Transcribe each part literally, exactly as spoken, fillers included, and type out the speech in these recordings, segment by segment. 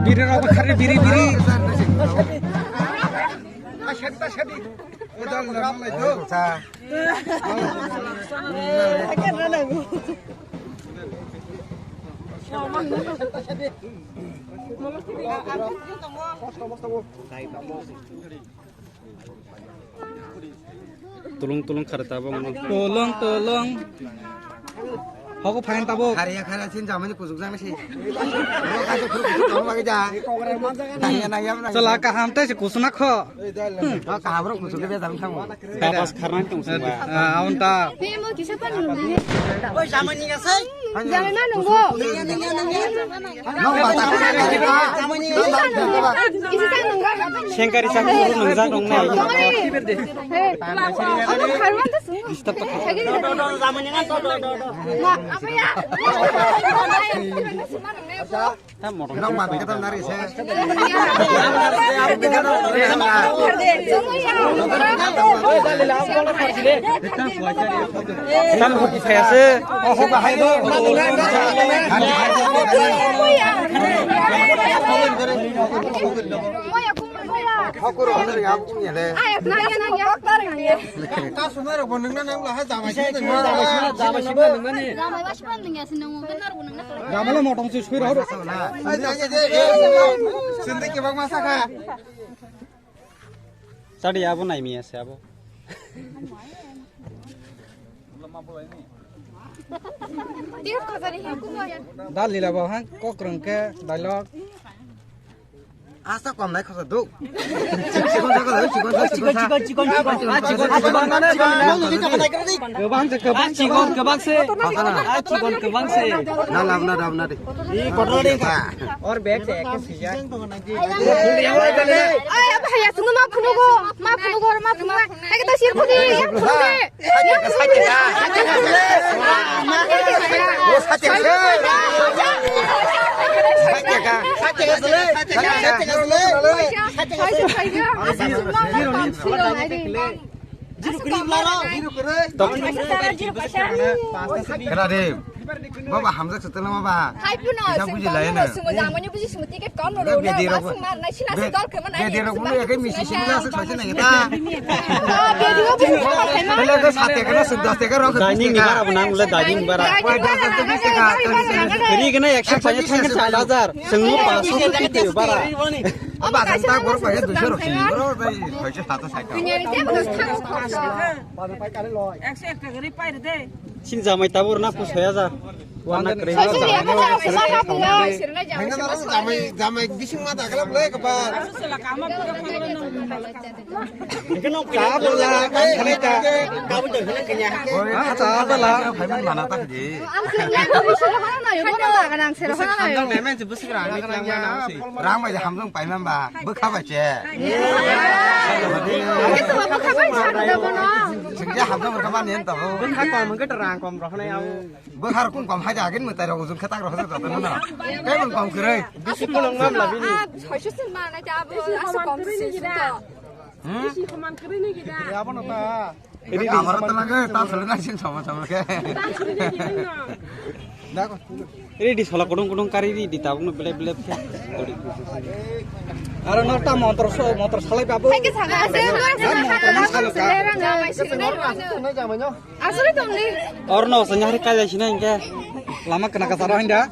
Biri rok khari biri biri. Tulung tulung khari tabok no. Tulung tulung. Hogo phain tabok. Khariya khariya sin jamani kusuk jang si. Ro ka se khuru kusuk tong bagi ja. Nangya nangya nangya. Chala kaham tai se kusuna kho. Ro kaham ro kusuk ke jam thang. Kapas kharnai tong sing ba. Ah, aun ta. Oi jamani ngasai. Jamai ma nunggu. Nong ba ta. Sengkari sa kuru nang jak nong nai. Hey, amo kharwan ta su. Disturb ta. Ma, apa ya? Ta motor. Nong ba ta nari se. Tam hoti phai ase. Sindi kebak masa kha. Tadi abo nai miya se abo. Dal lila bo hang kok rwng khe dialogue. Asa kom nai khosa duk. Chikon sa ko chikon sa chikon sa. Chikon chikon chikon. Chikon chikon. Kebang se kebang chikon kebang se. Chikon kebang se. Na lab na dab na de. Or bag se ek se ya. Ay, ay, bhaiya, sunu ma phunugo, ma phunugo, ma phunugo. Ay, kita sir khudi, ya phunugo. Kena de. Baba hamjak se tela baba. Hai puno, kisa buji lai na. Sungo jamani buji sungo ticket kon no. Bedi rok. Bedi rok buno ekai misi simi la se khaise na kita. Bedi rok buji. Bele ko sate kana sudda se ka rok. Dining ni bara bana ule dining bara. Wai das das bis ka. Ri kana ekso paisa thang char hajar. Sungo paso ko tite bara. Baba ta gor paisa duiso rok si. Bro tai khaise sata sai ka. Ekso ek taka ri pai de. Sini jamai tabur na pu soi hajar. Wana kre. Jamai, jamai bising ma dagla bole kabar. Cha bola, kan khali ta. Oi, cha bola. Phaiman mana ta di. Rang bai hamjong paiman ba, bwkha bai che. Sengja hamjong bwkha ba nen to. Bwkha kom hwnkhe to rang kom rw hwnwi au. Bwkhar kum kom hai da agin mwtai rok ujung khe tak rok se joto no. Tei mung kom kwrwi. Bisi kolong mam la bini. Ah, soiso sin ma nai ta abo asu kom sin to. Hmm? Bisi koman kwrwi ni gida. Ya abo no ta. Ini amar ta lage ta sulu na sin sama sama ke. Ready sola kodong kodong kari ready tabuk no belep belep khe. Aro no ta motor so motor salai babu. Hai ke saga ase. Motor no salai ka. Asli tongni. Orno sanya hari kaya sini hingke. Lama kena kasara hinda.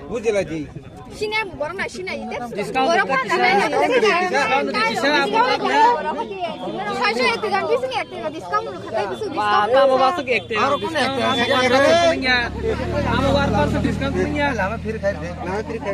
Buji lagi. Sini borok na sini ite. Discount borok na na. Discount. Sasa itu ganti sini ya, discount lu kata itu discount. Tamo masuk ekte. Aro kun ekte. Discount punya. Amo war par discount punya. Lama phir khai de. Lama phir khai.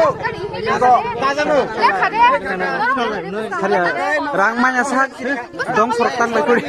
Rang manya sak dong sorok tang bai kori.